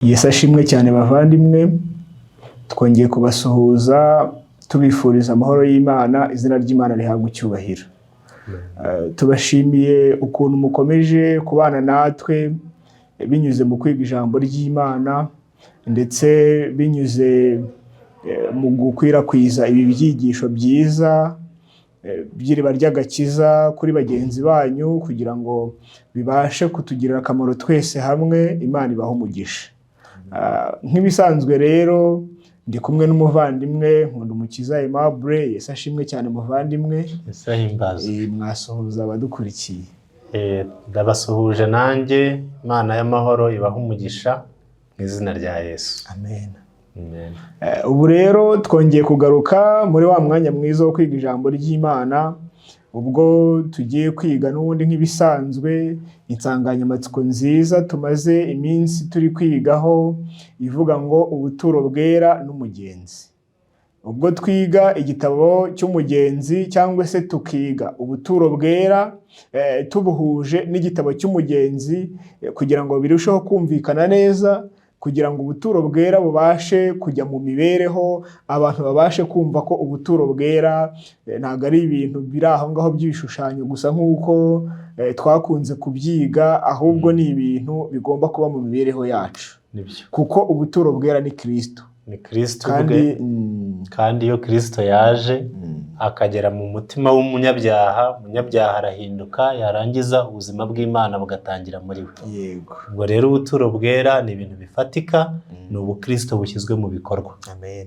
Yesu ashimwe cyane bavandimwe, twongeye kubasuhuza tubifuriza amahoro y'Imana, izina ry'Imana rihabwa icyubahiro. Tubashimiye ukuntu mukomeje kubana natwe binyuze mu kwiga ijambo ry'Imana ndetse binyuze mu gukwirakwiza ibi byigisho byiza by'iriba ry'agakiza kuri bagenzi banyu kugira ngo bibashe kutugirira akamaro twese hamwe. Imana ibahe umugisha. Nk'ibisanzwe rero ndi kumwe n'umuvandimwe Nkundumukiza Aimable. Yesu ashimwe cyane muvandimwe. Yesu ahimbazwe. Mwasuhuza abadukurikiye. Ndabasuhuje nanjye, Imana y'amahoro ibahe umugisha mu izina rya Yesu. Amen. Amen. Ubu rero twongeye kugaruka muri wa mwanya mwiza wo kwiga ijambo ry'Imana, ubwo tugiye kwiga n'ubundi nk'ibisanzwe insanganyamatsiko nziza tumaze iminsi turi kwigaho ivuga ngo ubuturo bwera n'umugenzi. Ubwo twiga igitabo cy'umugenzi cyangwa se tukiga ubuturo bwera tubuhuje n'igitabo cy'umugenzi kugira ngo birusheho kumvikana neza, kugira ngo ubuturo bwera bubashe kujya mu mibereho, abantu babashe kumva ko ubuturo bwera ntabwo ari ibintu biri aho ngaho by'ibishushanyo gusa nk'uko twakunze kubyiga, ahubwo ni ibintu bigomba kuba mu mibereho yacu. Nibyo. Kuko ubuturo bwera ni Kristo. Ni Kristo kandi ubwe. Kandi iyo Kristo yaje akagera mu mutima w'umunyabyaha, umunyabyaha arahinduka, yarangiza ubuzima bw'Imana bugatangira muri we. Ubwo rero ubuturo bwera ni ibintu bifatika, ni ubukristo bushyizwe mu bikorwa. Amen.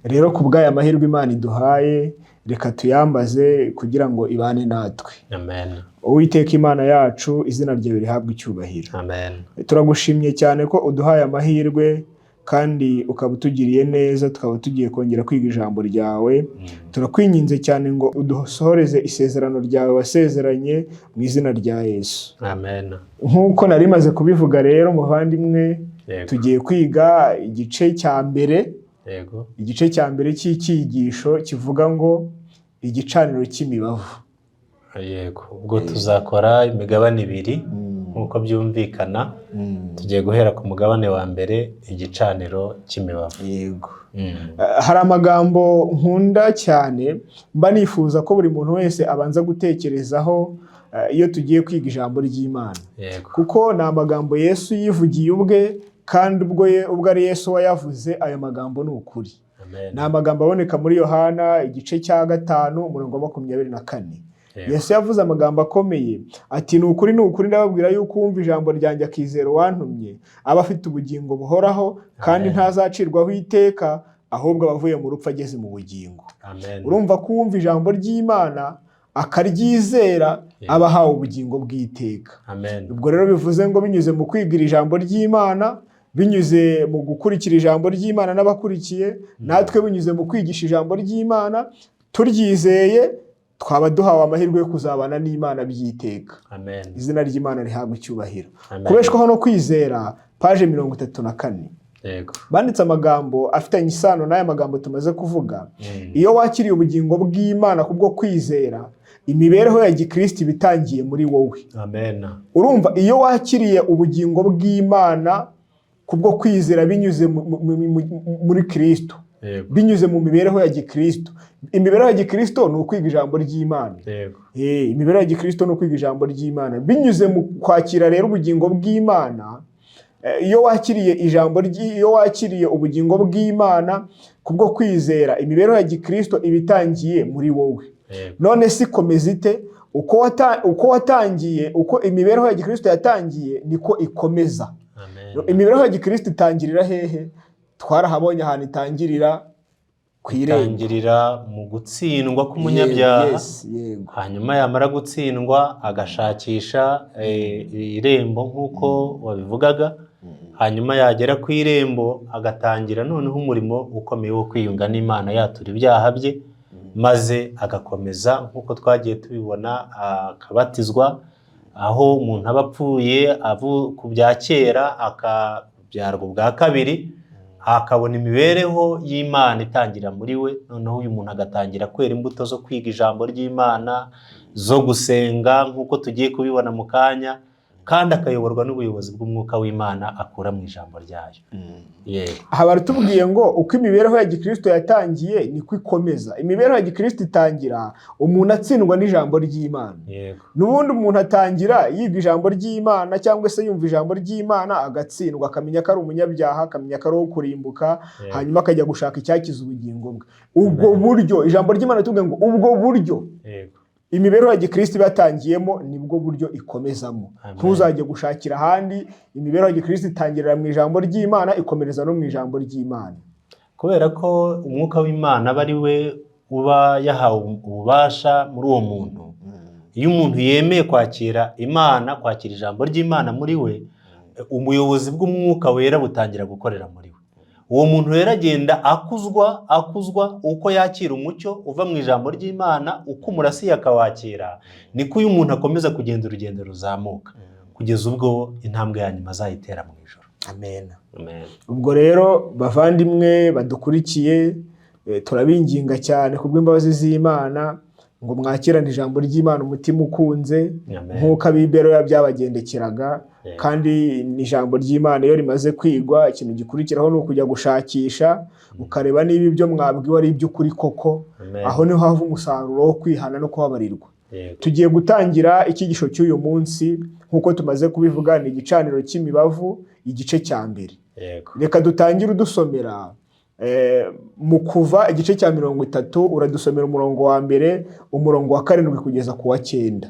Rero ku bw'aya mahirwe Imana iduhaye, reka tuyambaze kugira ngo ibane natwe. Amen. Uwiteka Imana yacu, izina ryawe rihabwe icyubahiro. Amen. Turagushimye cyane ko uduhaye amahirwe kandi ukaba utugiriye neza, tukaba tugiye kongera kwiga ijambo ryawe. Turakwinginze cyane ngo udusohoreze isezerano ryawe wasezeranye mu izina rya Yesu. Amen. Nk'uko nari maze kubivuga rero muvandimwe, tugiye kwiga igice cya mbere, igice cya mbere cy'icyigisho kivuga ngo igicaniro cy'imibavu. Yego, ubwo tuzakora imigabane ibiri nk'uko byumvikana. Tugiye guhera ku mugabane wa mbere, igicaniro cy'imibavu. Yego. Hari amagambo nkunda cyane mba nifuza ko buri muntu wese abanza gutekerezaho iyo tugiye kwiga ijambo ry'Imana, kuko ni amagambo Yesu yivugiye ubwe, kandi ubwo ari Yesu wayavuze, ayo magambo ni ukuri. Amen. Ni amagambo aboneka muri Yohana igice cya 5 umurongo wa 24. Yesu yavuze amagambo akomeye ati: "Ni ukuri, ni ukuri, ndababwira yuko uwumva ijambo ryanjye akizera uwantumye aba afite ubugingo buhoraho, kandi Amen. ntazacirwaho iteka, ahubwo aba avuye mu rupfu ageze mu bugingo." Amen. Urumva ko uwumva ijambo ry'Imana akaryizera aba ahawe ubugingo bw'iteka. Amen. Ubwo rero bivuze ngo binyuze mu kwigira ijambo ry'Imana, binyuze mu gukurikira ijambo ry'Imana n'abakurikiye natwe, binyuze mu kwigisha ijambo ry'Imana turyizeye, twaba duhawe amahirwe yo kuzabana n'Imana by'iteka. Amen. Izina ry'Imana rihabwa icyubahiro. Amen. Kubeshwaho no kwizera, paje 34, banditse amagambo afitanye isano n'aya magambo tumaze kuvuga. Iyo wakiriye ubugingo bw'Imana kubwo kwizera, imibereho ya gikristo iba itangiye muri wowe. Amen. Urumva, iyo wakiriye ubugingo bw'Imana kubwo kwizera binyuze muri Kristo, binyuze mu mibereho ya gikristo, imibereho ya gikristo ni ukwiga ijambo ry'Imana. Imibereho ya gikristo ni ukwiga ijambo ry'Imana binyuze mu kwakira rero ubugingo bw'Imana. Iyo wakiriye ubugingo bw'Imana kubwo kwizera, imibereho ya gikristo iba itangiye muri wowe. None si ikomeza ite? Uko watangiye, uko imibereho ya gikristo yatangiye, niko ikomeza. Amen. Imibereho ya gikristo itangirira hehe? Twarahabonye ahantu itangirira, ku irembo. Itangirira mu gutsindwa k'umunyabyaha. Yes, yego. Hanyuma yamara gutsindwa agashakisha irembo nk'uko wabivugaga, hanyuma yagera ku irembo agatangira noneho umurimo ukomeye wo kwiyunga n'Imana, yatura ibyaha bye, maze agakomeza nk'uko twagiye tubibona, akabatizwa, aho umuntu aba apfuye ku bya kera akabyarwa ubwa kabiri, akabona imibereho y'Imana itangira muri we. Noneho uyu muntu agatangira kwera imbuto zo kwiga ijambo ry'Imana, zo gusenga nk'uko tugiye kubibona mu kanya. Kandi akayoborwa n'ubuyobozi bw'umwuka w'Imana akura mu ijambo ryayo. Yego. Aha baratubwiye ngo uko imibereho ya gikristo yatangiye niko ikomeza. Imibereho ya gikristo itangira umuntu atsindwa n'ijambo ry'Imana. N'ubundi umuntu atangira yiga ijambo ry'Imana cyangwa se yumva ijambo ry'Imana, agatsindwa, akamenya ko ari umunyabyaha, akamenya ko ari uwo kurimbuka, hanyuma akajya gushaka icyakiza ubugingo bwe. Ubwo buryo ijambo ry'Imana ritubwiye ngo ubwo buryo imibereho ya gikristo iba yatangiyemo nibwo buryo ikomezamo. Amen. Ntuzajye gushakira ahandi. Imibereho ya gikristo itangirira mu ijambo ry'Imana, ikomereza no mu ijambo ry'Imana. Kubera ko umwuka w'Imana aba ari we uba yahawe ububasha muri uwo muntu, iyo umuntu yemeye kwakira Imana, kwakira ijambo ry'Imana muri we, ubuyobozi bw'umwuka wera butangira gukorera muri we. Uwo muntu rero agenda akuzwa, akuzwa uko yakira umucyo uva mu ijambo ry'Imana, uko umurasiye akawakira, niko uyu muntu akomeza kugenda urugendo ruzamuka kugeza ubwo intambwe ya nyuma azayitera mu ijoro. Amen. Amen. Ubwo rero bavandimwe badukurikiye, turabinginga cyane kubw'imbabazi z'Imana ngo mwakirane ijambo ry'Imana umutima ukunze, Amen. nk'uko ab'i byabagendekeraga. Kandi ni ijambo ry'Imana iyo rimaze kwigwa, ikintu gikurikiraho ni ukujya gushakisha, ukareba niba ibyo mwabwiwe ari iby'ukuri koko. Amen. Aho niho hava umusaruro wo kwihana no kubabarirwa. Tugiye gutangira icyigisho cy'uyu munsi. Nk'uko tumaze kubivuga, ni igicaniro cy'imibavu, igice cya mbere. Reka dutangire udusomera mu Kuva igice cya 30. Uradusomera umurongo wa mbere, umurongo wa 7 kugeza ku wa 9.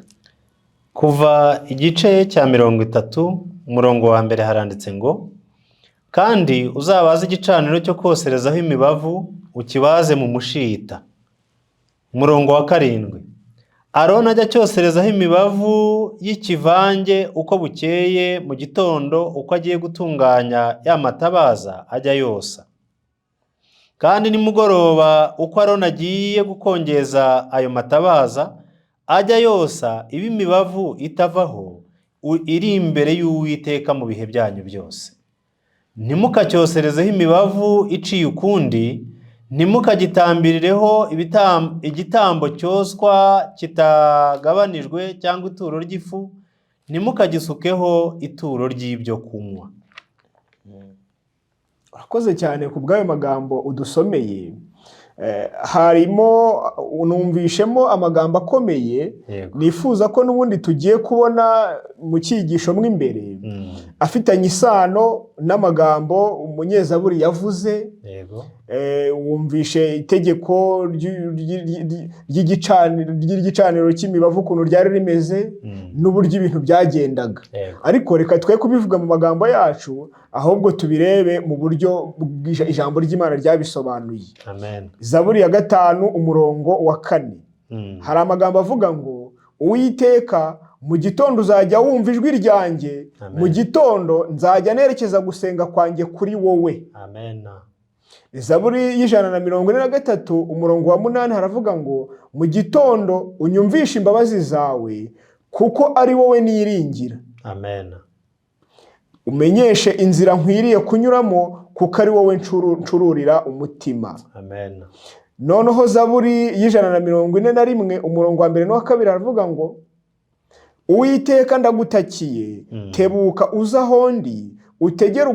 Kuva igice cya 30, umurongo wa mbere, haranditse ngo: "Kandi uzabaze igicaniro cyo koserezaho imibavu, ukibaze mu mushita." Umurongo wa 7: "Aroni ajya acyoserezaho imibavu y'ikivange uko bukeye mu gitondo, uko agiye gutunganya ya matabaza ajya yosa. Kandi nimugoroba, uko Aroni agiye gukongeza ayo matabaza ajya yosa, ibe imibavu itavaho iri imbere y'Uwiteka mu bihe byanyu byose. Ntimukacyoserezeho imibavu iciye ukundi, ntimukagitambirireho igitambo cyoswa kitagabanijwe cyangwa ituro ry'ifu, ntimukagisukeho ituro ry'ibyo kunywa." Urakoze cyane ku bw'ayo magambo udusomeye. Harimo numvishemo amagambo akomeye nifuza ko n'ubundi tugiye kubona mu cyigisho mo imbere, afitanye isano n'amagambo umunyezaburi yavuze. Wumvishe itegeko ry'igicaniro cy'imibavu ukuntu ryari rimeze n'uburyo ibintu byagendaga. Ariko reka twe kubivuga mu magambo yacu, ahubwo tubirebe mu buryo ijambo ry'Imana ryabisobanuye. Amen. Zaburi ya 5 umurongo wa 4, hari amagambo avuga ngo: "Uwiteka, mu gitondo uzajya wumva ijwi ryanjye, Amen. mu gitondo nzajya nerekeza gusenga kwanjye kuri wowe." Amen. Zaburi ya 143 umurongo wa 8 haravuga ngo: "Mu gitondo unyumvishe imbabazi zawe, kuko ari wowe niringira. Amen. Umenyeshe inzira nkwiriye kunyuramo, kuko ari wowe ncururira umutima." Amen. Noneho Zaburi ya 141 umurongo wa mbere n'uwa kabiri aravuga ngo: "Uwiteka, ndagutakiye, tebuka uze aho ndi, utegere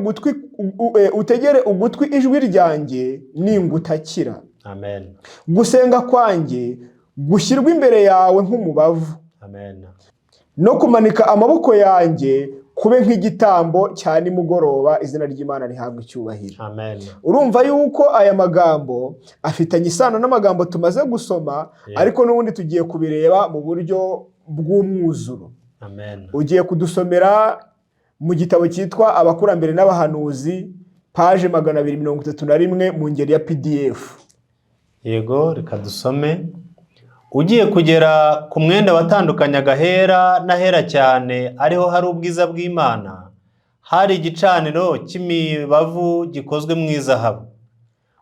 ugutwi ijwi ryanjye ningutakira. Amen. Gusenga kwanjye gushyirwe imbere yawe nk'umubavu, Amen. no kumanika amaboko yanjye kube nk'igitambo cya nimugoroba." Izina ry'Imana rihabwa icyubahiro. Amen. Urumva yuko aya magambo afitanye isano n'amagambo tumaze gusoma, ariko n'ubundi tugiye kubireba mu buryo bw'umwuzuro. Amen. Ugiye kudusomera mu gitabo cyitwa Abakurambere n'Abahanuzi, paje 231 mu ngeri ya PDF. Yego, reka dusome. Ugiye kugera ku mwenda watandukanyaga ahera n'ahera cyane, ariho hari ubwiza bw'Imana, hari igicaniro cy'imibavu gikozwe mu izahabu.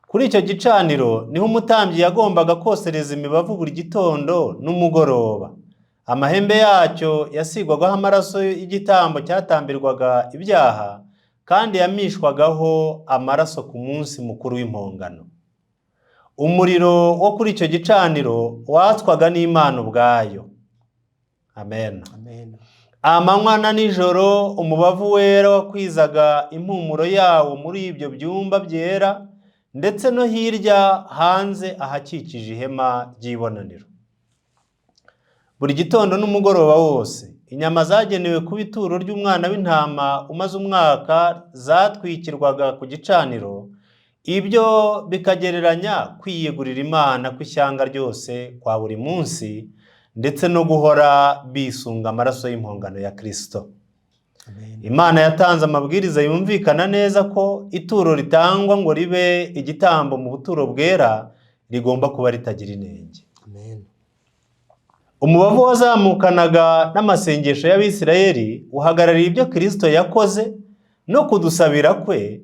Kuri icyo gicaniro niho umutambyi yagombaga kosereza imibavu buri gitondo n'umugoroba. Amahembe yacyo yasigwagaho amaraso y'igitambo cyatambirwaga ibyaha, kandi yamishwagaho amaraso ku munsi mukuru w'impongano. Umuriro wo kuri icyo gicaniro watswaga n'Imana ubwayo. Amen. Amen. Amanywa na nijoro umubavu wera wakwizaga impumuro yawo muri ibyo byumba byera, ndetse no hirya hanze ahakikije ihema ry'ibonaniro. Buri gitondo n'umugoroba wose, inyama zagenewe kuba ituro ry'umwana w'intama umaze umwaka zatwikirwaga ku gicaniro, ibyo bikagereranya kwiyegurira Imana kw'ishyanga ryose kwa buri munsi, ndetse no guhora bisunga amaraso y'impongano ya Kristo. Imana yatanze amabwiriza yumvikana neza ko ituro ritangwa ngo ribe igitambo mu buturo bwera rigomba kuba ritagira inenge. Amen. Umubavu wazamukanaga n'amasengesho y'Abisirayeli uhagarariye ibyo Kristo yakoze no kudusabira kwe,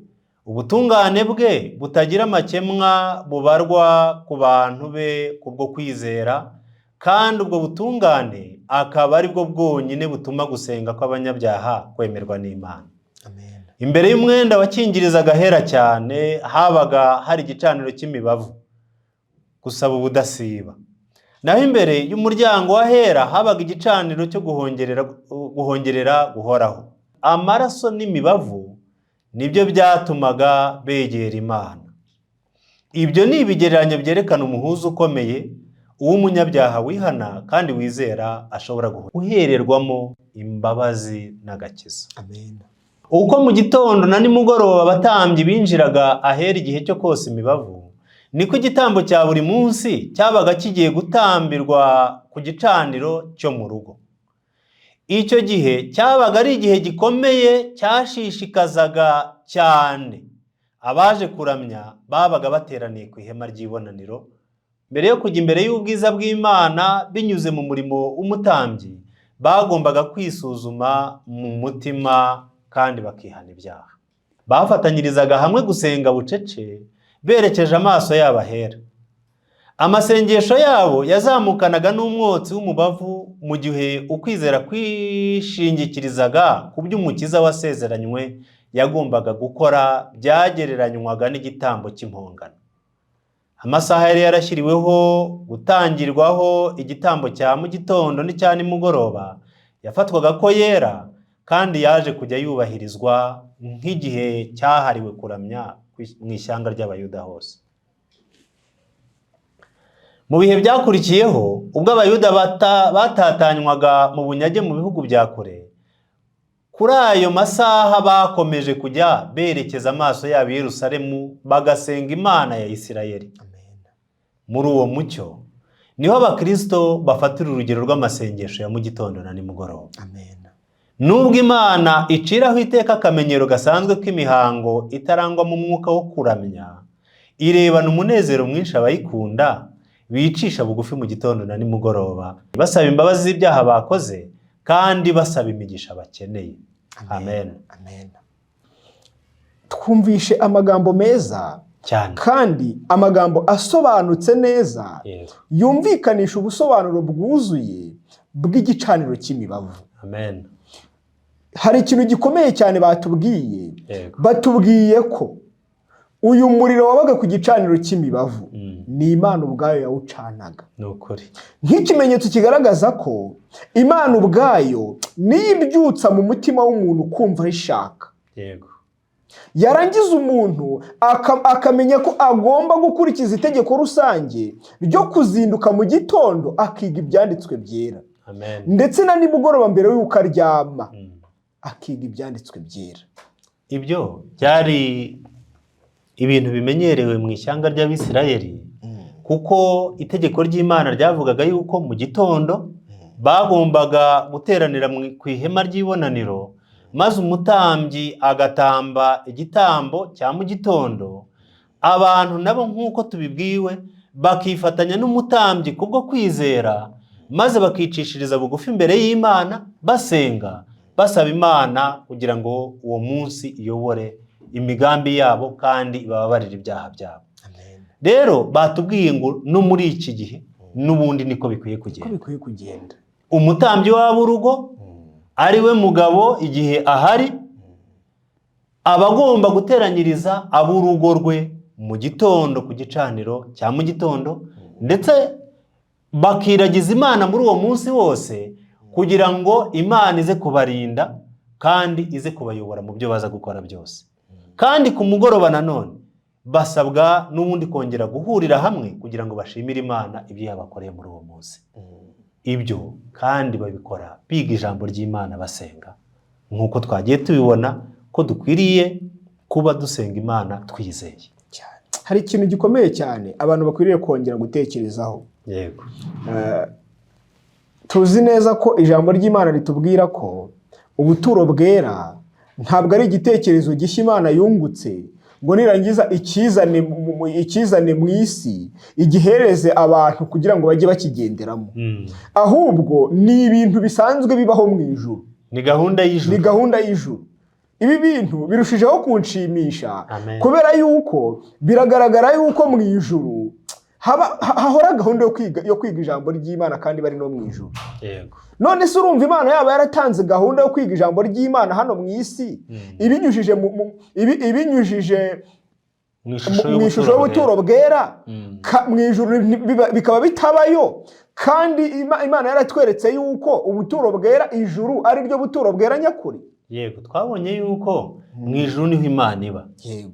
ubutungane bwe butagira amakemwa bubarwa ku bantu be kubwo kwizera, kandi ubwo butungane akaba ari bwo bwonyine butuma gusenga kw'abanyabyaha kwemerwa n'Imana. Amen. Imbere y'umwenda wakingirizaga ahera cyane habaga hari igicaniro cy'imibavu, gusaba ubudasiba. Naho imbere y'umuryango w'ahera habaga igicaniro cyo guhongerera guhoraho. Amaraso n'imibavu nibyo byatumaga begera Imana. Ibyo ni ibigereranyo byerekana umuhuza ukomeye uw'umunyabyaha wihana kandi wizera ashobora guhererwamo imbabazi n'agakiza. Amen. Uko mu gitondo na nimugoroba abatambyi binjiraga ahera igihe cyo kosa imibavu, niko igitambo cya buri munsi cyabaga kigiye gutambirwa ku gicaniro cyo mu rugo. Icyo gihe cyabaga ari igihe gikomeye cyashishikazaga cyane abaje kuramya babaga bateraniye ku ihema ry'ibonaniro. Mbere yo kujya imbere y'ubwiza bw'Imana binyuze mu murimo w'umutambyi, bagombaga kwisuzuma mu mutima kandi bakihana ibyaha. Bafatanyirizaga hamwe gusenga bucece berekeje amaso yabo ahera. Amasengesho yabo yazamukanaga n'umwotsi w'umubavu mu gihe ukwizera kwishingikirizaga ku by'Umukiza wasezeranywe yagombaga gukora byagereranywaga n'igitambo cy'impongano. Amasaha yari yarashyiriweho gutangirwaho igitambo cya mu gitondo n'icya nimugoroba yafatwaga ko yera, kandi yaje kujya yubahirizwa nk'igihe cyahariwe kuramya mu ishyanga ry'Abayuda hose. Mu bihe byakurikiyeho, ubwo Abayuda batatanywaga mu bunyage mu bihugu bya kure, kuri ayo masaha bakomeje kujya berekeza amaso yabo i Yerusalemu bagasenga Imana ya Isirayeli. Amen. Muri uwo mucyo niho Abakristo bafatira urugero rw'amasengesho ya mu gitondo na nimugoroba. Amen. Nubwo Imana iciraho iteka akamenyero gasanzwe k'imihango itarangwamo umwuka wo kuramya, irebana umunezero mwinshi abayikunda bicisha bugufi mu gitondo na nimugoroba, basaba imbabazi z'ibyaha bakoze kandi basaba imigisha bakeneye. Amen. Amen. Twumvishe amagambo meza Cyane. kandi amagambo asobanutse neza, Yego. yumvikanisha ubusobanuro bwuzuye bw'igicaniro cy'imibavu. Amen. Hari ikintu gikomeye cyane batubwiye. Yego. Batubwiye ko uyu muriro wabaga ku gicaniro cy'imibavu ni Imana ubwayo yawucanaga. Ni ukuri. Nk'ikimenyetso kigaragaza ko Imana ubwayo niyo ibyutsa mu mutima w'umuntu kumva ayishaka. Yego. Yarangiza umuntu akamenya ko agomba gukurikiza itegeko rusange ryo kuzinduka mu gitondo akiga ibyanditswe byera. Amen. Ndetse na nimugoroba mbere y'uko aryama akiga ibyanditswe byera. Ibyo byari ibintu bimenyerewe mu ishyanga ry'Abisirayeli, kuko itegeko ry'Imana ryavugaga yuko mu gitondo bagombaga guteranira ku ihema ry'ibonaniro, maze umutambyi agatamba igitambo cya mu gitondo, abantu nabo nk'uko tubibwiwe bakifatanya n'umutambyi kubwo kwizera, maze bakicishiriza bugufi imbere y'Imana basenga, basaba Imana kugira ngo uwo munsi iyobore imigambi yabo kandi ibababarire ibyaha byabo. Amen. Rero batubwiye ngo no muri iki gihe n'ubundi niko bikwiye Ko kugenda. bikwiye kugenda. Umutambyi w'ab'urugo ari we mugabo igihe ahari aba agomba guteranyiriza ab'urugo rwe mu gitondo ku gicaniro cya mu gitondo, ndetse bakiragiza Imana muri uwo munsi wose, Kugira ngo Imana ize kubarinda kandi ize kubayobora mu byo baza gukora byose. Kandi ku mugoroba nanone basabwa n'ubundi kongera guhurira hamwe kugira ngo bashimire Imana ibyo yabakoreye muri uwo munsi. Ibyo kandi babikora biga ijambo ry'Imana, basenga, nk'uko twagiye tubibona ko dukwiriye kuba dusenga Imana twizeye. Cyane. Hari ikintu gikomeye cyane abantu bakwiriye kongera gutekerezaho. Tuzi neza ko ijambo ry'Imana ritubwira ko ubuturo bwera ntabwo ari igitekerezo gishya Imana yungutse ngo nirangiza ikizane mu isi, igihereze abantu kugira ngo bajye bakigenderamo. Ahubwo ni ibintu bisanzwe bibaho mu ijuru. Ni gahunda y'ijuru. Ni gahunda y'ijuru. Ibi bintu birushijeho kunshimisha Amen. kubera yuko biragaragara yuko mu ijuru hahora gahunda yo kwiga ijambo ry'Imana, kandi bari no mu ijuru. None se urumva Imana yaba yaratanze gahunda yo kwiga ijambo ry'Imana hano mu isi ibinyujije mu ishusho mu ishusho y'ubuturo bwera, mu ijuru bikaba bitabayo, kandi Imana yaratweretse yuko ubuturo bwera, ijuru ari ryo buturo bwera nyakuri? Yego, twabonye yuko mu ijuru niho Imana iba.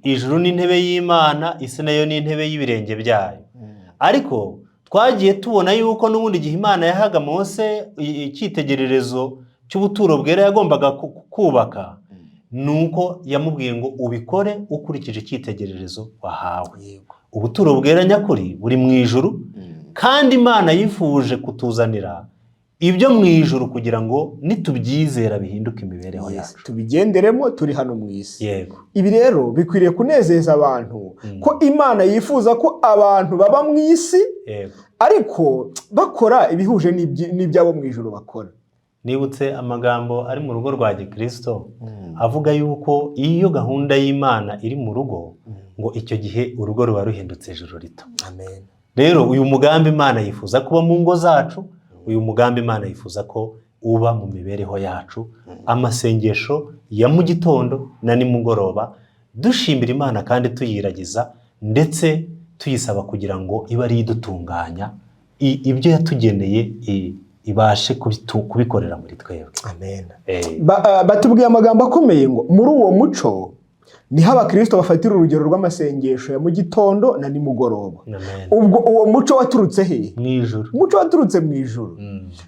Ijuru ni intebe y'Imana, isi nayo ni intebe y'ibirenge byayo. Ariko twagiye tubona yuko n'ubundi igihe Imana yahaga Mose icyitegererezo cy'ubuturo bwera yagombaga kubaka, ni uko yamubwiye ngo ubikore ukurikije icyitegererezo wahawe. Ubuturo bwera nyakuri buri mu ijuru, kandi Imana yifuje kutuzanira ibyo mu ijuru kugira ngo nitubyizera bihinduke imibereho yacu. Tubigenderemo turi hano mu isi. Ibi rero bikwiriye kunezeza abantu ko Imana yifuza ko abantu baba mu isi, ariko bakora ibihuje n'ibyabo mu ijuru bakora. Nibutse amagambo ari mu rugo rwa Gikristo avuga yuko iyo gahunda y'Imana iri mu rugo, ngo icyo gihe urugo ruba ruhindutse ijuru rito. Amen. Rero uyu mugambi Imana yifuza kuba mu ngo zacu, uyu mugambi Imana yifuza ko uba mu mibereho yacu, amasengesho ya mu gitondo na nimugoroba dushimira Imana kandi tuyiragiza, ndetse tuyisaba kugira ngo ibe ari idutunganya, ibyo yatugeneye ibashe kubikorera muri twebwe. Amen. Batubwiye amagambo akomeye ngo muri uwo muco niho abakristo bafatira urugero rw'amasengesho ya mu gitondo na nimugoroba. Amen. Ubwo uwo muco waturutse hehe? Mu ijuru. Umuco waturutse mu ijuru.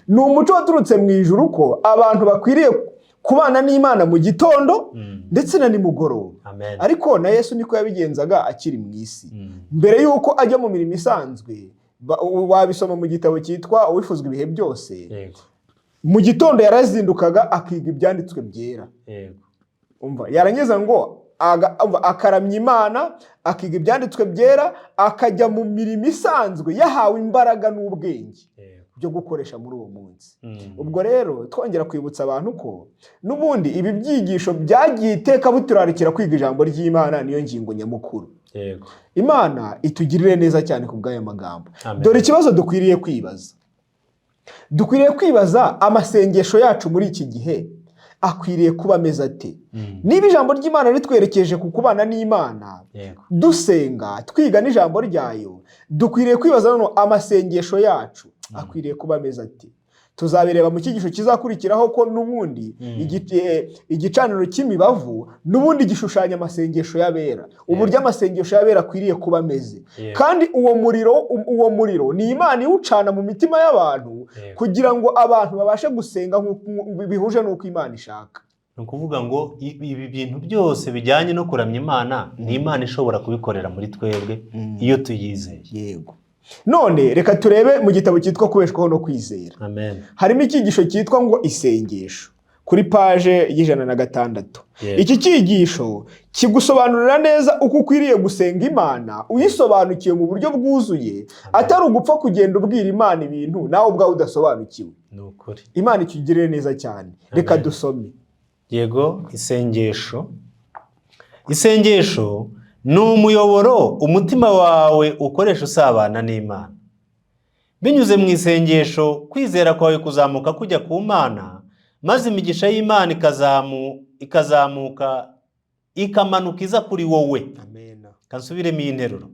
Ni umuco waturutse mu ijuru ko abantu bakwiriye kubana n'Imana mu gitondo ndetse na nimugoroba. Amen. Ariko na Yesu niko yabigenzaga akiri mu isi. Mbere y'uko ajya mu mirimo isanzwe, wabisoma mu gitabo cyitwa Uwifuzwa Ibihe Byose, mu gitondo yarazindukaga akiga ibyanditswe byera. Umva, yarangiza ngo umva, akaramya Imana, akiga ibyanditswe byera, akajya mu mirimo isanzwe yahawe imbaraga n'ubwenge byo gukoresha muri uwo munsi. Ubwo rero twongera kwibutsa abantu ko n'ubundi ibi byigisho byagiye iteka buturarikira kwiga ijambo ry'Imana, niyo ngingo nyamukuru. Imana itugirire neza cyane ku bw'aya magambo. Amen. Dore ikibazo dukwiriye kwibaza. Dukwiriye kwibaza amasengesho yacu muri iki gihe akwiriye kuba ameze ate? Niba ijambo ry'Imana ritwerekeje ku kubana n'Imana, dusenga, twiga n'ijambo ryayo, dukwiriye kwibaza noneho amasengesho yacu akwiriye kuba ameze ate? Tuzabireba mu cyigisho kizakurikiraho ko n'ubundi igicaniro cy'imibavu n'ubundi gishushanya amasengesho y'abera, uburyo amasengesho y'abera akwiriye kuba ameze. Kandi uwo muriro ni Imana iwucana mu mitima y'abantu kugira ngo abantu babashe gusenga bihuje n'uko Imana ishaka. Ni ukuvuga ngo ibi bintu byose bijyanye no kuramya Imana, ni Imana ishobora kubikorera muri twebwe iyo tuyizeye. Yego. None reka turebe mu gitabo cyitwa Kubeshwaho no Kwizera. Amen. Harimo icyigisho cyitwa ngo isengesho, kuri paje y'106. Iki cyigisho kigusobanurira neza uko ukwiriye gusenga Imana uyisobanukiwe mu buryo bwuzuye, atari ugupfa kugenda ubwira Imana ibintu nawe ubwawe udasobanukiwe. Ni ukuri. Imana ikugirire neza cyane. Reka Amen. dusome. Yego, isengesho. Isengesho ni umuyoboro umutima wawe ukoresha usabana n'Imana. Binyuze mu isengesho, kwizera kwawe kuzamuka kujya ku Mana, maze imigisha y'Imana ikazamuka ikamanuka iza kuri wowe. Amen. Kansubiremo iyi nteruro.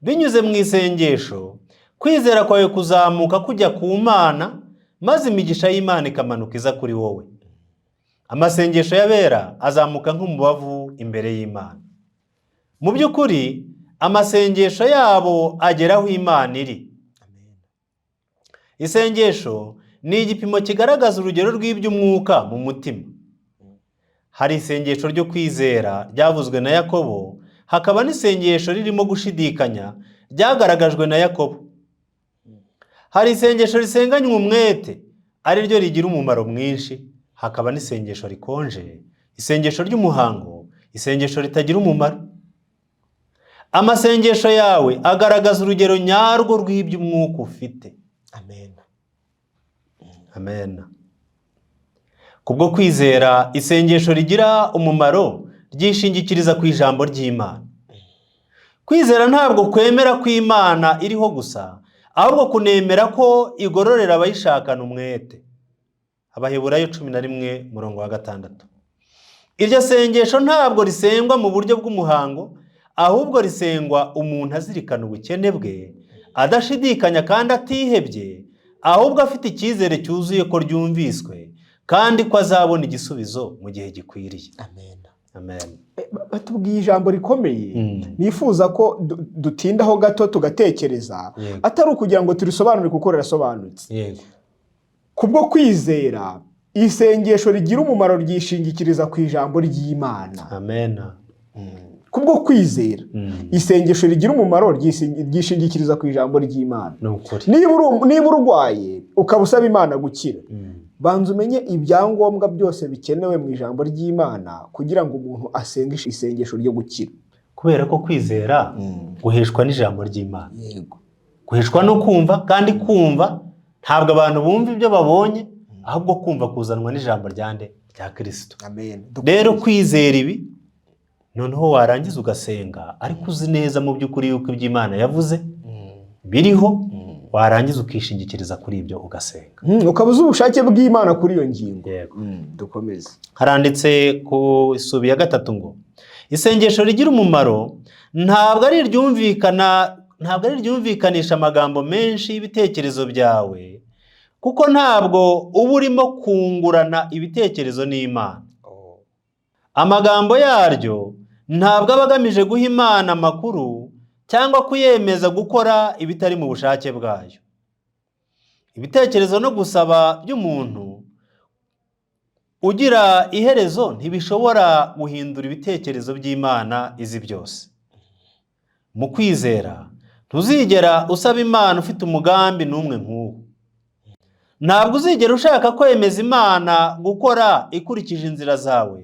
Binyuze mu isengesho, kwizera kwawe kuzamuka kujya ku Mana, maze imigisha y'Imana ikamanuka iza kuri wowe. Amasengesho y'abera azamuka nk'umubavu imbere y'Imana. Mu by'ukuri amasengesho yabo agera aho Imana iri. Isengesho ni igipimo kigaragaza urugero rw'iby'umwuka mu mutima. Hari isengesho ryo kwizera ryavuzwe na Yakobo, hakaba n'isengesho ririmo gushidikanya ryagaragajwe na Yakobo. Hari isengesho risenganywe umwete, ari ryo rigira umumaro mwinshi, hakaba n'isengesho rikonje, isengesho ry'umuhango, isengesho ritagira umumaro. Amasengesho yawe agaragaza urugero nyarwo rw'iby'umwuka ufite. Amen. Amen. Kubwo kwizera, isengesho rigira umumaro ryishingikiriza ku ijambo ry'Imana. Kwizera ntabwo kwemera ko Imana iriho gusa, ahubwo kunemera ko igororera abayishakana umwete. Abaheburayo 11:6. Iryo sengesho ntabwo risengwa mu buryo bw'umuhango, ahubwo risengwa umuntu azirikana ubukene bwe, adashidikanya kandi atihebye, ahubwo afite icyizere cyuzuye ko ryumviswe kandi ko azabona igisubizo mu gihe gikwiriye. Amen. Amen. Batubwiye ijambo rikomeye nifuza ko dutindaho gato tugatekereza, atari ukugira ngo turisobanure kuko rirasobanutse. Kubwo kwizera, isengesho rigira umumaro ryishingikiriza ku ijambo ry'Imana. Amen. Kubwo kwizera, isengesho rigira umumaro ryishingikiriza ku ijambo ry'Imana. Ni ukuri. Niba urwaye ukaba usaba Imana gukira, banza umenye ibyangombwa byose bikenewe mu ijambo ry'Imana kugira ngo umuntu asenge isengesho ryo gukira. Kubera ko kwizera guheshwa n'ijambo ry'Imana. Guheshwa no kumva, kandi kumva ntabwo abantu bumva ibyo babonye, ahubwo kumva kuzanwa n'ijambo rya nde? Rya Kristo. Amen. Rero kwizera ibi, noneho warangiza ugasenga ariko uzi neza mu by'ukuri yuko ibyo Imana yavuze biriho, warangiza ukishingikiriza kuri ibyo ugasenga. Ukaba uzi ubushake bw'Imana kuri iyo ngingo. Yego. Dukomeze. Haranditse ku isubi ya 3 ngo isengesho rigira umumaro ntabwo ari iryumvikana, ntabwo ari iryumvikanisha amagambo menshi y'ibitekerezo byawe, kuko ntabwo uba urimo kungurana ibitekerezo n'Imana. Amagambo yaryo ntabwo aba agamije guha Imana amakuru cyangwa kuyemeza gukora ibitari mu bushake bwayo. Ibitekerezo no gusaba by'umuntu ugira iherezo ntibishobora guhindura ibitekerezo by'Imana izi byose. Mu kwizera ntuzigera usaba Imana ufite umugambi n'umwe nk'uwo. Ntabwo uzigera ushaka kwemeza Imana gukora ikurikije inzira zawe,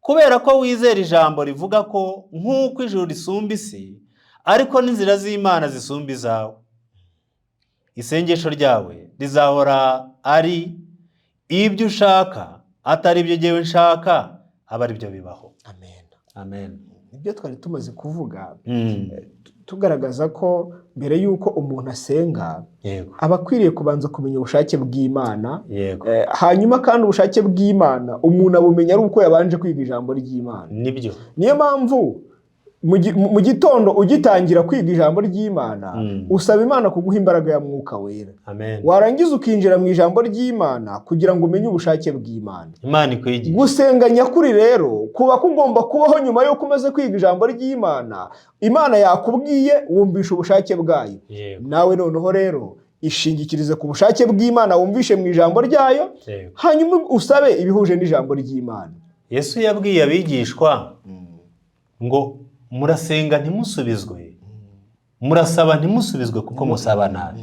kubera ko wizera ijambo rivuga ko nk'uko ijuru risumba isi, ariko n'inzira z'Imana zisumba izawe. Isengesho ryawe rizahora ari ibyo ushaka, atari ibyo jyewe nshaka, aba ari byo bibaho. Amen. Amen. Nibyo twari tumaze kuvuga, tugaragaza ko mbere y'uko umuntu asenga aba akwiriye kubanza kumenya ubushake bw'Imana. Hanyuma kandi ubushake bw'Imana umuntu abumenya ari uko yabanje kwiga ijambo ry'Imana. Nibyo. Niyo mpamvu mu gitondo ugitangira kwiga ijambo ry'Imana, usaba Imana kuguha imbaraga ya Mwuka Wera. Amen. Warangiza ukinjira mu ijambo ry'Imana kugira ngo umenye ubushake bw'Imana. Imana ikwigisha. Gusenga nyakuri rero kuba kugomba kubaho nyuma y'uko umaze kwiga ijambo ry'Imana. Imana yakubwiye, wumvisha ubushake bwayo. Nawe noneho rero ishingikirize ku bushake bw'Imana wumvishe mu ijambo ryayo, hanyuma usabe ibihuje n'ijambo ry'Imana. Yesu yabwiye abigishwa ngo murasenga ntimusubizwe, murasaba ntimusubizwe kuko musaba nabi.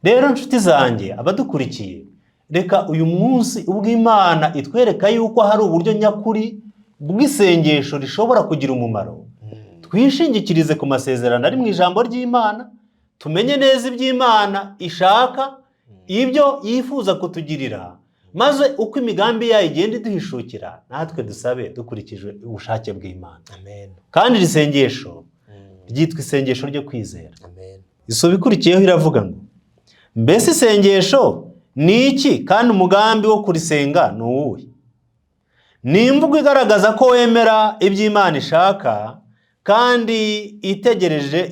Rero nshuti zanjye abadukurikiye, reka uyu munsi ubwo Imana itwereka yuko hari uburyo nyakuri bw'isengesho rishobora kugira umumaro, twishingikirize ku masezerano ari mu ijambo ry'Imana, tumenye neza iby'Imana ishaka, ibyo yifuza kutugirira, maze uko imigambi yayo igenda iduhishukira, natwe dusabe dukurikije ubushake bw'Imana. Amen. Kandi iri sengesho ryitwa isengesho ryo kwizera. Amen. Isubi ikurikiyeho iravuga ngo mbese isengesho ni iki, kandi umugambi wo kurisenga ni uwuhe? Ni imvugo igaragaza ko wemera ibyo Imana ishaka kandi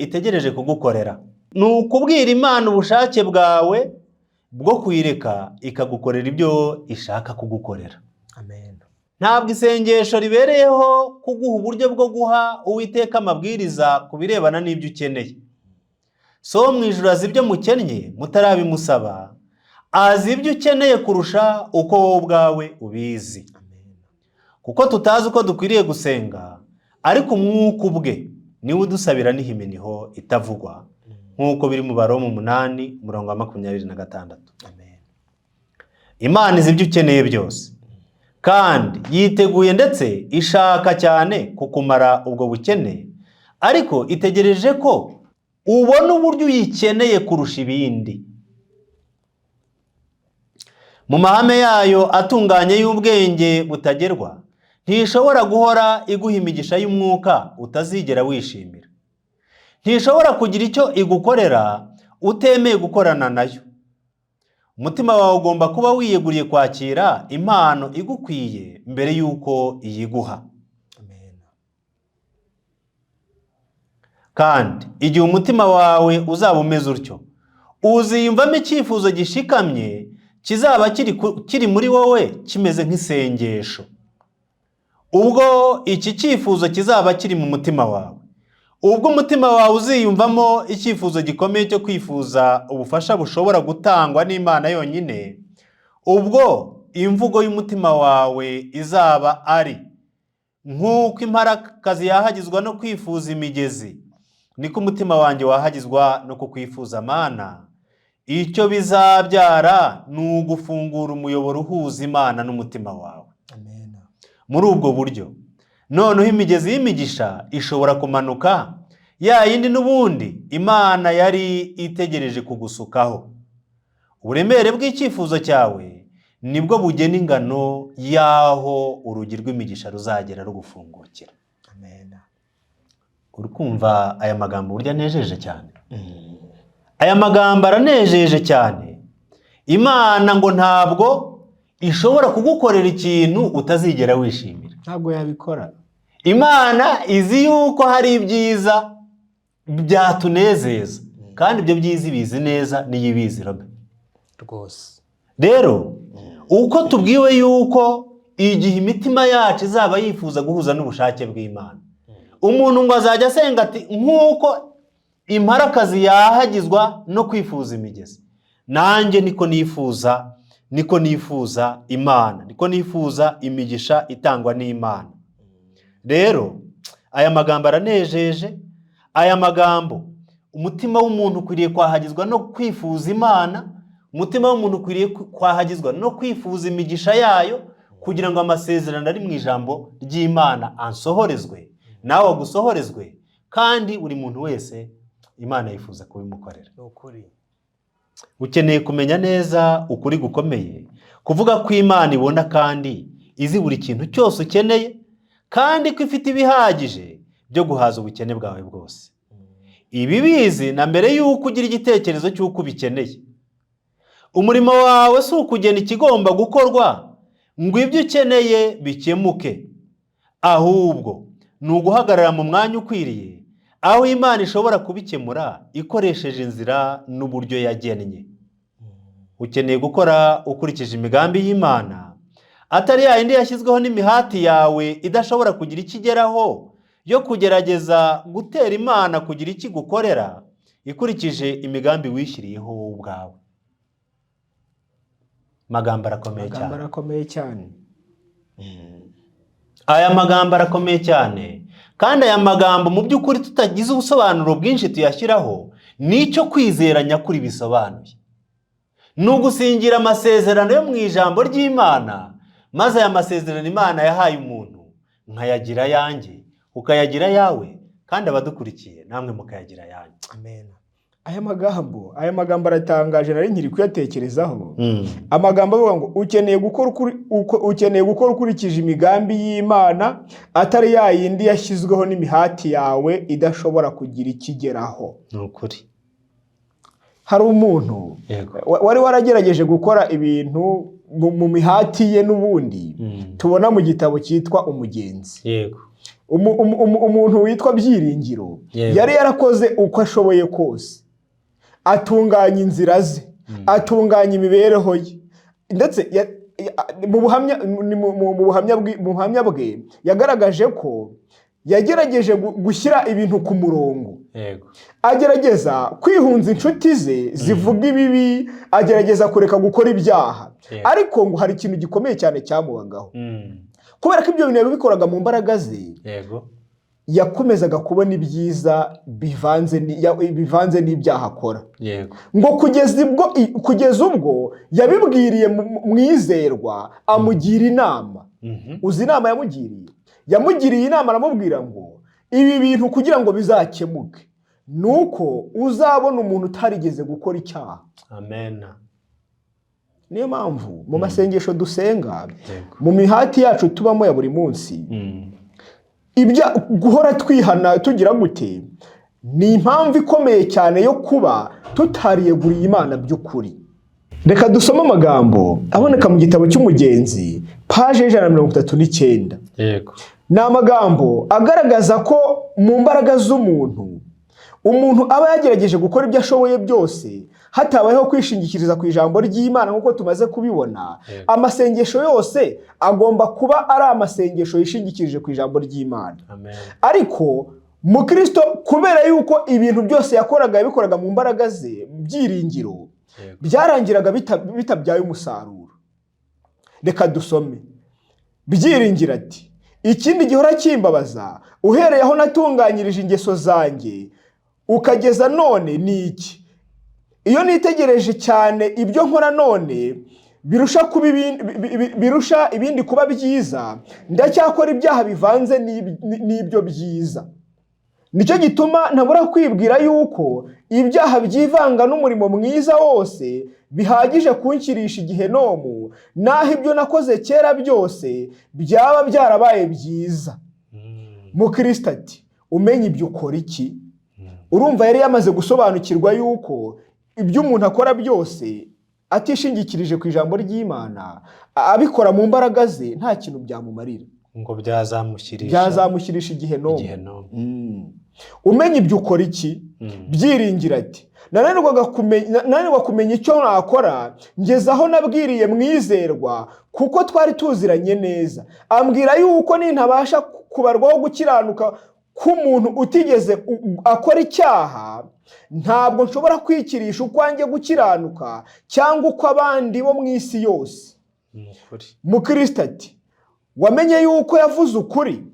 itegereje kugukorera. Ni ukubwira Imana ubushake bwawe bwo kuyireka ikagukorera ibyo ishaka kugukorera. Amen. Ntabwo isengesho ribereyeho kuguha uburyo bwo guha Uwiteka amabwiriza ku birebana n'ibyo ukeneye. So wo mu ijuru azi ibyo mukennye mutarabimusaba, azi ibyo ukeneye kurusha uko wowe ubwawe ubizi. Amen. Kuko tutazi uko dukwiriye gusenga, ariko umwuka ubwe niwe udusabira n'ihiminiho itavugwa, nk'uko biri mu Baroma 8:26. Amen. Imana izi ibyo ukeneye byose, kandi yiteguye ndetse ishaka cyane kukumara ubwo bukene, ariko itegereje ko ubona uburyo uyikeneye kurusha ibindi. Mu mahame yayo atunganye y'ubwenge butagerwa, ntishobora guhora iguha imigisha y'umwuka utazigera wishimira. Ntishobora kugira icyo igukorera utemeye gukorana nayo. Umutima wawe ugomba kuba wiyeguriye kwakira impano igukwiye mbere y'uko iyiguha. Amen. Kandi igihe umutima wawe uzaba umeze utyo, uziyumvamo icyifuzo gishikamye kizaba kiri muri wowe kimeze nk'isengesho. Ubwo iki cyifuzo kizaba kiri mu mutima wawe, ubwo umutima wawe uziyumvamo icyifuzo gikomeye cyo kwifuza ubufasha bushobora gutangwa n'Imana yonyine, ubwo imvugo y'umutima wawe izaba ari nk'uko imparakazi yahagizwa no kwifuza imigezi, niko umutima wanjye wahagizwa no kukwifuza Mana. Icyo bizabyara ni ugufungura umuyoboro uhuza Imana n'umutima wawe. Amen. Muri ubwo buryo noneho imigezi y'imigisha ishobora kumanuka, ya yindi n'ubundi Imana yari itegereje kugusukaho. Uburemere bw'icyifuzo cyawe nibwo bugena ingano y'aho urugi rw'imigisha ruzagera rugufungukira. Amen. Uri kumva aya magambo uburyo anejeje cyane? Aya magambo aranejeje cyane. Imana ngo ntabwo ishobora kugukorera ikintu utazigera wishimira. Ntabwo yabikora. Imana izi yuko hari ibyiza byatunezeza, kandi ibyo byiza ibizi neza niyo ibizi Robe. Rwose. Rero uko tubwiwe yuko igihe imitima yacu izaba yifuza guhuza n'ubushake bw'Imana, umuntu ngo azajya asenga ati nk'uko imparakazi yahagizwa no kwifuza imigezi, nanjye niko nifuza, niko nifuza Imana, niko nifuza imigisha itangwa n'Imana. Rero aya magambo aranejeje. Aya magambo, umutima w'umuntu ukwiriye kwahagizwa no kwifuza Imana, umutima w'umuntu ukwiriye kwahagizwa no kwifuza imigisha yayo, kugira ngo amasezerano ari mu ijambo ry'Imana ansohorezwe, nawe agusohorezwe, kandi buri muntu wese Imana yifuza kubimukorera. Ni ukuri. Ukeneye kumenya neza ukuri gukomeye, kuvuga ko Imana ibona kandi izi buri kintu cyose ukeneye, kandi ko ifite ibihagije byo guhaza ubukene bwawe bwose. Ibi bizi na mbere y'uko ugira igitekerezo cy'uko ubikeneye. Umurimo wawe si ukugena ikigomba gukorwa ngo ibyo ukeneye bikemuke, ahubwo ni uguhagarara mu mwanya ukwiriye aho Imana ishobora kubikemura ikoresheje inzira n'uburyo yagennye. Ukeneye gukora ukurikije imigambi y'Imana, atari ya yindi yashyizweho n'imihati yawe idashobora kugira icyo igeraho, yo kugerageza gutera Imana kugira icyo igukorera ikurikije imigambi wishyiriyeho wowe ubwawe. Amagambo arakomeye Amagambo cyane. arakomeye cyane. Aya magambo arakomeye cyane, kandi aya magambo mu by'ukuri tutagize ubusobanuro bwinshi tuyashyiraho, nicyo kwizera nyakuri bisobanuye. Ni ugusingira amasezerano yo mu ijambo ry'Imana, maze aya masezerano Imana yahaye umuntu nkayagira ayanjye, ukayagira ayawe, kandi abadukurikiye namwe mukayagira ayanyu. Amen. Aya magambo aratangaje, nari nkiri kuyatekerezaho. Amagambo avuga ngo ukeneye gukora ukurikije imigambi y'Imana, atari ya yindi yashyizweho n'imihati yawe idashobora kugira ikigeraho. Ni ukuri. Hari umuntu wari waragerageje gukora ibintu mu mihati ye n'ubundi, tubona mu gitabo cyitwa Umugenzi. Umuntu witwa Byiringiro yari yarakoze uko ashoboye kose, atunganya inzira ze. Atunganya imibereho ye, ndetse mu buhamya bwe yagaragaje ko yagerageje gushyira ibintu ku murongo, agerageza kwihunza inshuti ze zivuga ibibi, agerageza kureka gukora ibyaha. Ariko ngo hari ikintu gikomeye cyane cyamubagaho. Kubera ko ibyo bintu yabikoraga mu mbaraga ze, yakomezaga kubona ibyiza bivanze n'ibyaha akora. Ngo kugeza ubwo yabibwiriye Mwizerwa, amugira inama. Uzi inama yamugiriye? Yamugiriye inama aramubwira ngo ibi bintu kugira ngo bizakemuke ni uko uzabona umuntu utarigeze gukora icyaha. Amen. Niyo mpamvu mu masengesho dusenga, mu mihati yacu tubamo ya buri munsi, ibya guhora twihana tugira gute ni impamvu ikomeye cyane yo kuba tutariyeguriye Imana by'ukuri. Reka dusome amagambo aboneka mu gitabo cy'Umugenzi, paje 139. Ni amagambo agaragaza ko mu mbaraga z'umuntu, umuntu aba yagerageje gukora ibyo ashoboye byose hatabayeho kwishingikiriza ku ijambo ry'Imana, nk'uko tumaze kubibona. Amasengesho yose agomba kuba ari amasengesho yishingikirije ku ijambo ry'Imana. Amen. Ariko Mukristo, kubera yuko ibintu byose yakoraga yabikoraga mu mbaraga ze, byiringiro, byarangiraga bitabyaye umusaruro. Reka dusome. Byiringiro ati: "Ikindi gihora kimbabaza uhereye aho natunganyirije ingeso zanjye ukageza none ni iki: iyo nitegereje cyane ibyo nkora none birusha ibindi kuba byiza, ndacyakora ibyaha bivanze n'ibyo byiza. Nicyo gituma ntabura kwibwira yuko ibyaha byivanga n'umurimo mwiza wose bihagije kunshyirisha igihenomu, naho ibyo nakoze kera byose byaba byarabaye byiza." Mukristo ati: "Umenye ibyo ukora iki?" Urumva yari yamaze gusobanukirwa yuko ibyo umuntu akora byose atishingikirije ku ijambo ry'Imana, abikora mu mbaraga ze, nta kintu byamumarira. Ngo byazamushyirisha Byazamushyirisha igihenomu. Igihenomu. Umenye ibyo ukora iki? Byiringiro ati: "Nananirwa kumenya icyo nakora, ngeze aho nabwiriye Mwizerwa, kuko twari tuziranye neza, ambwira yuko nintabasha kubarwaho gukiranuka k'umuntu utigeze akora icyaha, ntabwo nshobora kwikirisha ukwanjye gukiranuka cyangwa uko abandi bo mu isi yose." Ni ukuri. Mukristo ati: "Wamenye yuko yavuze ukuri?"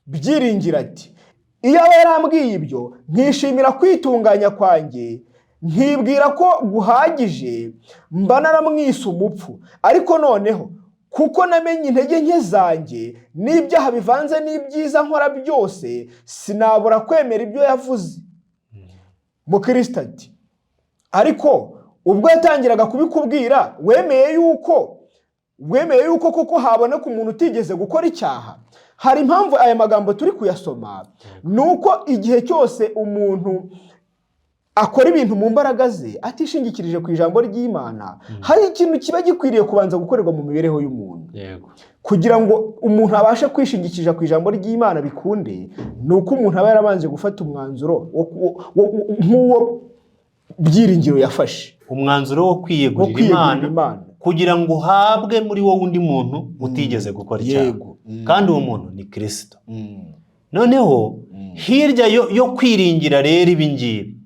Byiringiro ati: "Iyo aba yarambwiye ibyo, nkishimira kwitunganya kwanjye, nkibwira ko guhagije, mba naramwise umupfu. Ariko noneho kuko namenye intege nke zanjye n'ibyaha bivanze n'ibyiza nkora byose, sinabura kwemera ibyo yavuze." Mukristo ati: "Ariko ubwo yatangiraga kubikubwira, wemeye yuko koko haboneka umuntu utigeze gukora icyaha?" Hari impamvu aya magambo turi kuyasoma, ni uko igihe cyose umuntu akora ibintu mu mbaraga ze atishingikirije ku ijambo ry'Imana, hari ikintu kiba gikwiriye kubanza gukorerwa mu mibereho y'umuntu. Kugira ngo umuntu abashe kwishingikiriza ku ijambo ry'Imana bikunde, ni uko umuntu aba yarabanje gufata umwanzuro nk'uwo Byiringiro yafashe. Umwanzuro wo wo kwiyegurira kwiyegurira Imana, Imana, kugira ngo uhabwe muri wowe undi muntu utigeze gukora icyaha. Kandi uwo muntu ni Kirisito. Noneho hirya yo kwiringira rero ibi ngibi,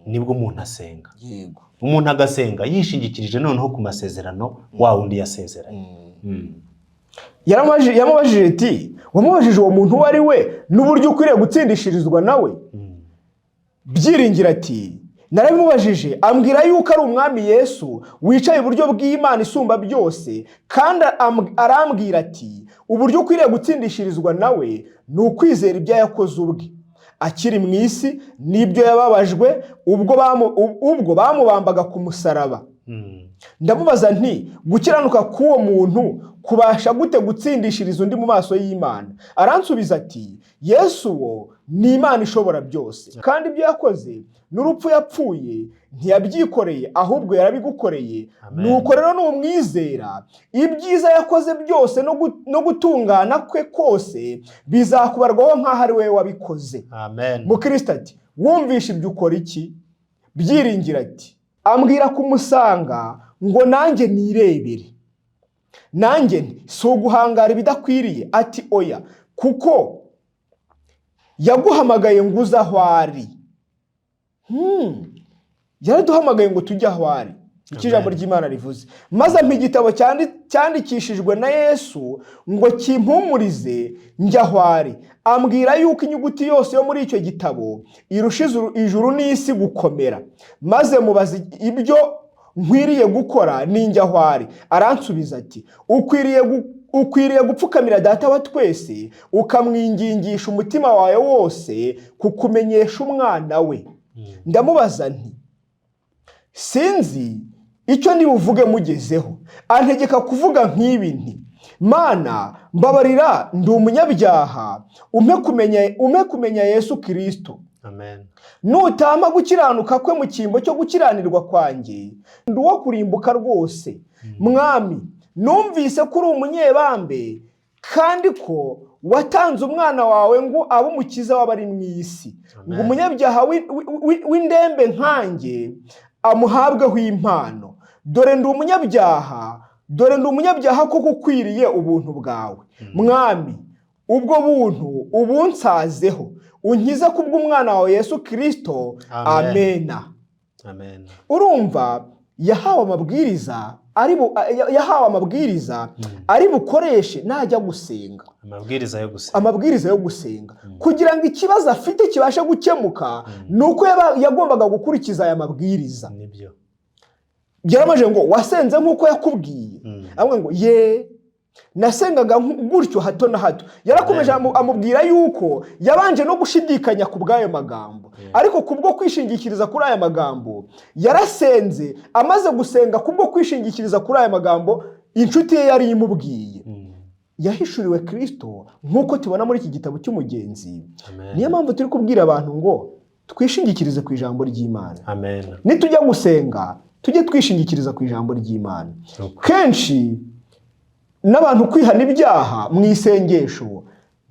nibwo umuntu asenga. Umuntu agasenga yishingikirije noneho ku masezerano wa wundi yasezeranye. Yamubajije ati: "Wamubajije uwo muntu uwo ari we n'uburyo ukwiriye gutsindishirizwa nawe?" Byiringiro ati: "Narabimubajije, ambwira yuko ari Umwami Yesu wicaye iburyo bw'Imana isumba byose, kandi arambwira ati uburyo ukwiriye gutsindishirizwa nawe ni ukwizera ibyo yakoze ubwe akiri mu isi n'ibyo yababajwe ubwo bamubambaga ku musaraba." Ndamubaza nti: 'Gukiranuka k'uwo muntu kubasha gute gutsindishiriza undi mu maso y'Imana?' Aransubiza ati: 'Yesu uwo ni Imana ishobora byose, kandi ibyo yakoze n'urupfu yapfuye ntiyabyikoreye, ahubwo yarabigukoreye. Amen. Nuko rero numwizera, ibyiza yakoze byose no gutungana kwe kose bizakubarwaho nk'aho ari wowe wabikoze.'" Amen. Mukristo ati: "Wumvishe ibyo ukora iki?" Byiringiro ati Ambwira kumusanga ngo nanjye nirebere. Nanjye nti: "Si uguhangara ibidakwiriye?" Ati: "Oya, kuko yaguhamagaye ngo uze aho ari." Yaraduhamagaye ngo tujye aho ari. Icyo ijambo ry'Imana rivuze. Maze ampa igitabo cyandikishijwe na Yesu ngo kimpumurize njya aho ari. Ambwira yuko inyuguti yose yo muri icyo gitabo irusha ijuru n'isi gukomera. Maze mubaza ibyo nkwiriye gukora ninjya aho ari. Aransubiza ati: "Ukwiriye gupfukamira Data wa twese, ukamwingingisha umutima wawe wose kukumenyesha umwana we." Ndamubaza nti: "Sinzi icyo ndibuvuge mugezeho." Antegeka kuvuga nk'ibi nti: "Mana, mbabarira, ndi umunyabyaha, umpe kumenya Yesu Kirisito." Amen. Nutampa gukiranuka kwe mu cyimbo cyo gukiranirwa kwanjye, ndi uwo kurimbuka rwose. Mwami, numvise ko uri umunyebambe kandi ko watanze umwana wawe ngo abe umukiza w'abari mu isi, Amen. ngo umunyabyaha w'indembe nkanjye amuhabweho impano. Dore ndi umunyabyaha, dore ndi umunyabyaha koko ukwiriye ubuntu bwawe. Mwami, ubwo buntu ubunsazeho, unkize kubw'umwana wawe Yesu Kirisito." Amen. Amena. Amen. Urumva, yahawe amabwiriza ari bukoreshe najya gusenga. Amabwiriza yo gusenga. Amabwiriza yo gusenga kugira ngo ikibazo afite kibashe gukemuka ni uko yagombaga gukurikiza aya mabwiriza. Nibyo. Byaramaje ngo: "Wasenze nk'uko yakubwiye?" Avuga ngo: "Ye, nasengaga gutyo hato na hato." Yarakomeje amubwira yuko yabanje no gushidikanya ku bw'ayo magambo, ariko kubwo kwishingikiriza kuri aya magambo yarasenze. Amaze gusenga kubwo kwishingikiriza kuri aya magambo inshuti ye yari imubwiye, yahishuriwe Kirisito nk'uko tubona muri iki gitabo cy'umugenzi. Amen. Niyo mpamvu turi kubwira abantu ngo twishingikirize ku ijambo ry'Imana. Amen. Nitujya gusenga, tujye twishingikiriza ku ijambo ry'Imana. Kenshi n'abantu kwihana ibyaha mu isengesho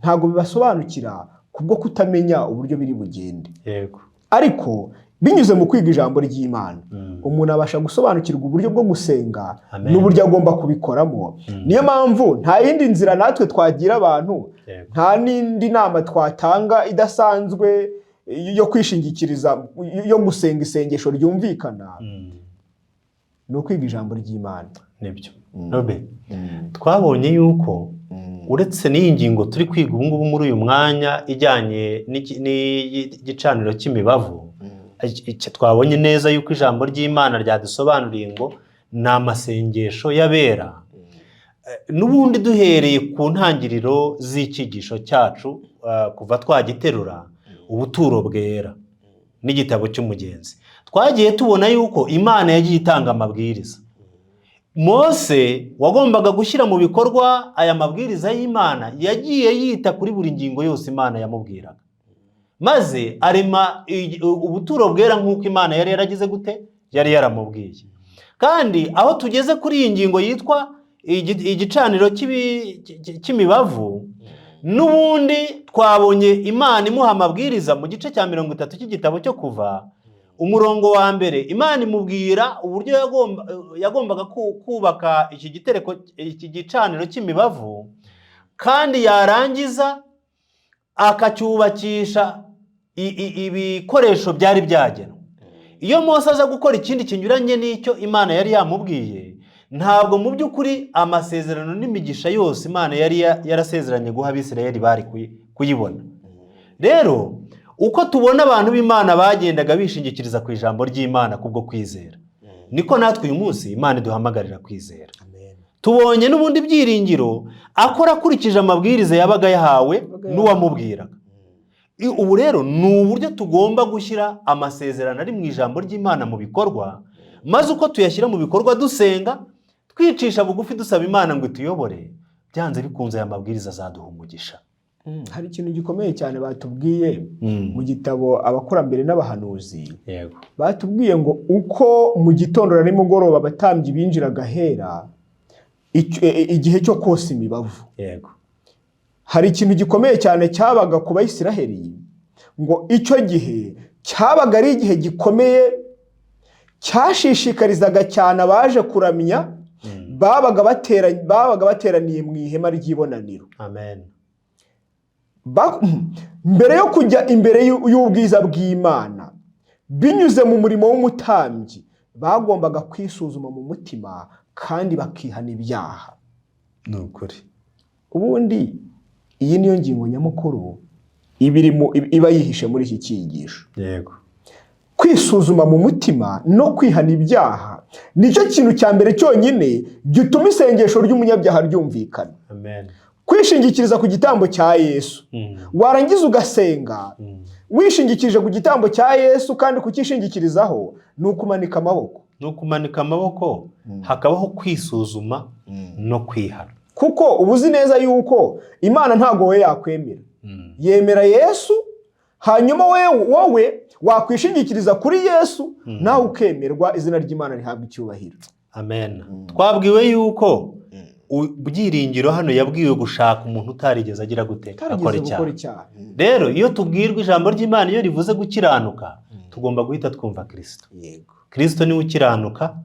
ntabwo bibasobanukira kubwo kutamenya uburyo biri bugende, ariko binyuze mu kwiga ijambo ry'Imana, umuntu abasha gusobanukirwa uburyo bwo gusenga Amen. n'uburyo agomba kubikoramo. Niyo mpamvu nta yindi nzira natwe twagira abantu, nta n'indi nama twatanga idasanzwe yo kwishingikiriza, yo gusenga isengesho ryumvikana, ni ukwiga ijambo ry'Imana. Nibyo, Robe. Twabonye yuko uretse n'iyi ngingo turi kwiga ubu ngubu muri uyu mwanya ijyanye n'igicaniro cy'imibavu, twabonye neza yuko ijambo ry'Imana ryadusobanuriye ngo ni amasengesho y'abera. N'ubundi duhereye ku ntangiriro z'icyigisho cyacu, kuva twagiterura, ubuturo bwera n'igitabo cy'umugenzi, twagiye tubona yuko Imana yagiye itanga amabwiriza. Mose wagombaga gushyira mu bikorwa aya mabwiriza y'Imana yagiye yita kuri buri ngingo yose Imana yamubwiraga, maze arema ubuturo bwera nk'uko Imana yari yaragize gute, yari yaramubwiye. Kandi aho tugeze kuri iyi ngingo yitwa igicaniro cy'imibavu, n'ubundi twabonye Imana imuha amabwiriza mu gice cya 30 cy'igitabo cyo Kuva, umurongo wa mbere. Imana imubwira uburyo yagombaga kubaka iki gitereko, iki gicaniro cy'imibavu, kandi yarangiza akacyubakisha ibikoresho byari byagenwe. Iyo Mose aza gukora ikindi kinyuranye n'icyo Imana yari yamubwiye, ntabwo mu by'ukuri amasezerano n'imigisha yose Imana yari yarasezeranye guha Abisirayeli bari kuyibona. Rero uko tubona abantu b'Imana bagendaga bishingikiriza ku ijambo ry'Imana kubwo kwizera, niko natwe uyu munsi Imana iduhamagarira kwizera. Tubonye n'ubundi byiringiro akora akurikije amabwiriza yabaga yahawe n'uwamubwiraga. Ubu rero ni uburyo tugomba gushyira amasezerano ari mu ijambo ry'Imana mu bikorwa, maze uko tuyashyira mu bikorwa dusenga, twicisha bugufi, dusaba Imana ngo ituyobore, byanze bikunze aya mabwiriza azaduha umugisha. Hari ikintu gikomeye cyane batubwiye mu gitabo Abakurambere n'Abahanuzi. Batubwiye ngo uko mu gitondo na nimugoroba abatambyi binjiraga ahera igihe cyo kosa imibavu, hari ikintu gikomeye cyane cyabaga ku Bayisiraheli, ngo icyo gihe cyabaga ari igihe gikomeye. Cyashishikarizaga cyane abaje kuramya babaga bateraniye mu ihema ry'ibonaniro. Amen. Mbere yo kujya imbere y'ubwiza bw'Imana binyuze mu murimo w'umutambyi, bagombaga kwisuzuma mu mutima kandi bakihana ibyaha. Ni ukuri. Ubundi iyi niyo ngingo nyamukuru iba irimo, iba yihishe muri iki cyigisho. Kwisuzuma mu mutima no kwihana ibyaha nicyo kintu cya mbere cyonyine gituma isengesho ry'umunyabyaha ryumvikana. Amen. Kwishingikiriza ku gitambo cya Yesu, warangiza ugasenga wishingikirije ku gitambo cya Yesu, kandi kukishingikirizaho ni ukumanika amaboko. Ni ukumanika amaboko, hakabaho kwisuzuma no kwihana. Kuko uba uzi neza yuko Imana ntabwo wowe yakwemera, yemera Yesu. Hanyuma wowe wakwishingikiriza kuri Yesu, nawe ukemerwa. Izina ry'Imana rihabwa icyubahiro. Amen. Twabwiwe yuko byiringiro hano yabwiwe gushaka umuntu utarigeze agira gute? Akora utarigeze icyaha. Gukora icyaha. Rero iyo tubwirwa ijambo ry'Imana, iyo rivuze gukiranuka, tugomba guhita twumva Kirisito. Kirisito niwe ukiranuka.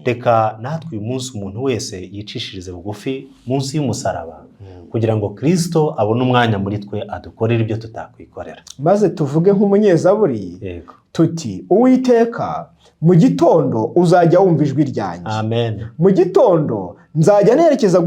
Reka natwe uyu munsi umuntu wese yicishirize bugufi munsi y'umusaraba, kugira ngo Kirisito abone umwanya muri twe, adukorere ibyo tutakwikorera. Maze tuvuge nk'umunyezaburi tuti: "Uwiteka, mu gitondo uzajya wumva ijwi ryanjye." Amen. "Mu gitondo nzajya nerekeza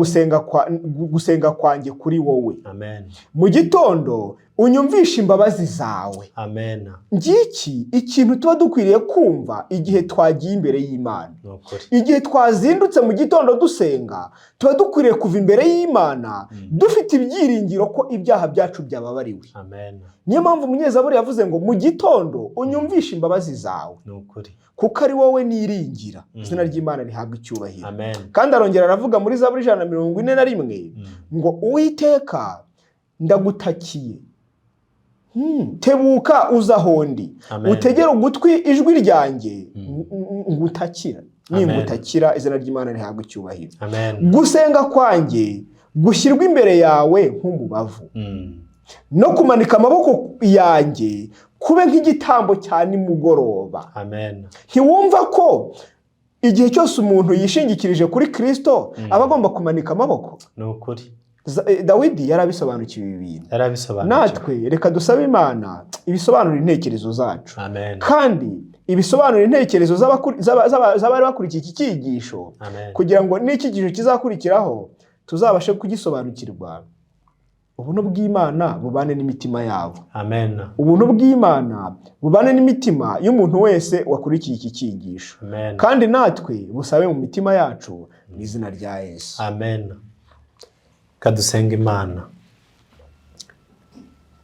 gusenga kwanjye kuri wowe." Amen. "Mu gitondo unyumvishe imbabazi zawe." Amen. Ngiki ikintu tuba dukwiriye kumva igihe twagiye imbere y'Imana. Ni ukuri. Igihe twazindutse mu gitondo dusenga, tuba dukwiriye kuva imbere y'Imana dufite ibyiringiro ko ibyaha byacu byababariwe. Amen. Niyo mpamvu umunyezaburi yavuze ngo: "Mu gitondo unyumvishe imbabazi zawe, Ni ukuri. kuko ari wowe niringira." Izina ry'Imana rihabwa icyubahiro. Amen. Kandi arongera aravuga muri Zaburi 141 ngo: "Uwiteka, ndagutakiye, tebuka uza aho ndi, Amen. utegere ugutwi ijwi ryanjye ngutakira." Amen. Ningutakira. Izina ry'Imana rihabwa icyubahiro. Amen. "Gusenga kwanjye gushyirwa imbere yawe nk'umubavu, no kumanika amaboko yanjye kube nk'igitambo cya nimugoroba." Amen. Ntiwumva ko igihe cyose umuntu yishingikirije kuri Kirisito aba agomba kumanika amaboko? Ni ukuri. Dawidi yari abisobanukiwe ibi bintu. Yarabisobanukiwe. Natwe reka dusabe Imana ibisobanura intekerezo zacu, Amen. kandi ibisobanura intekerezo z'abari bakurikiye iki cyigisho, Amen. kugira ngo n'icyigisho kizakurikiraho tuzabashe kugisobanukirwa. Ubuntu bw'Imana bubane n'imitima yabo. Amen. Ubuntu bw'Imana bubane n'imitima y'umuntu wese wakurikiye iki cyigisho, Amen. kandi natwe busabe mu mitima yacu, mu izina rya Yesu. Amen. Kadusenga Imana.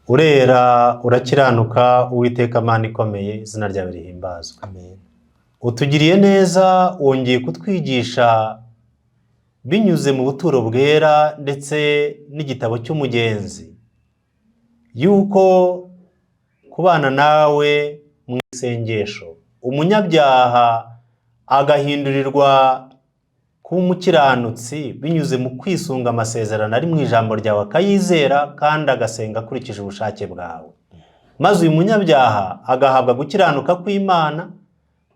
Urera, urakiranuka, Uwiteka Mana ikomeye, izina ryawe rihimbazwe. Amen. Utugiriye neza, wongeye kutwigisha binyuze mu buturo bwera ndetse n'igitabo cy'umugenzi, yuko kubana nawe mu isengesho, umunyabyaha agahindurirwa kuba umukiranutsi binyuze mu kwisunga amasezerano ari mu ijambo ryawe, akayizera kandi agasenga akurikije ubushake bwawe, maze uyu munyabyaha agahabwa gukiranuka kw'Imana.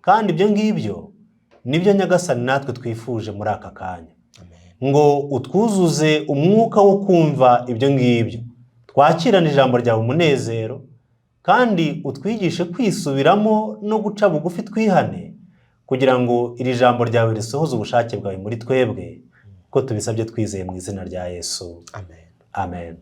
Kandi ibyo ngibyo nibyo, Nyagasani, natwe twifuje muri aka kanya, ngo utwuzuze umwuka wo kumva ibyo ngibyo, twakirane ijambo ryawe umunezero, kandi utwigishe kwisubiramo no guca bugufi twihane, kugira ngo iri jambo ryawe risohoze ubushake bwawe muri twebwe, ko tubisabye twizeye mu izina rya Yesu. Amen. Amen.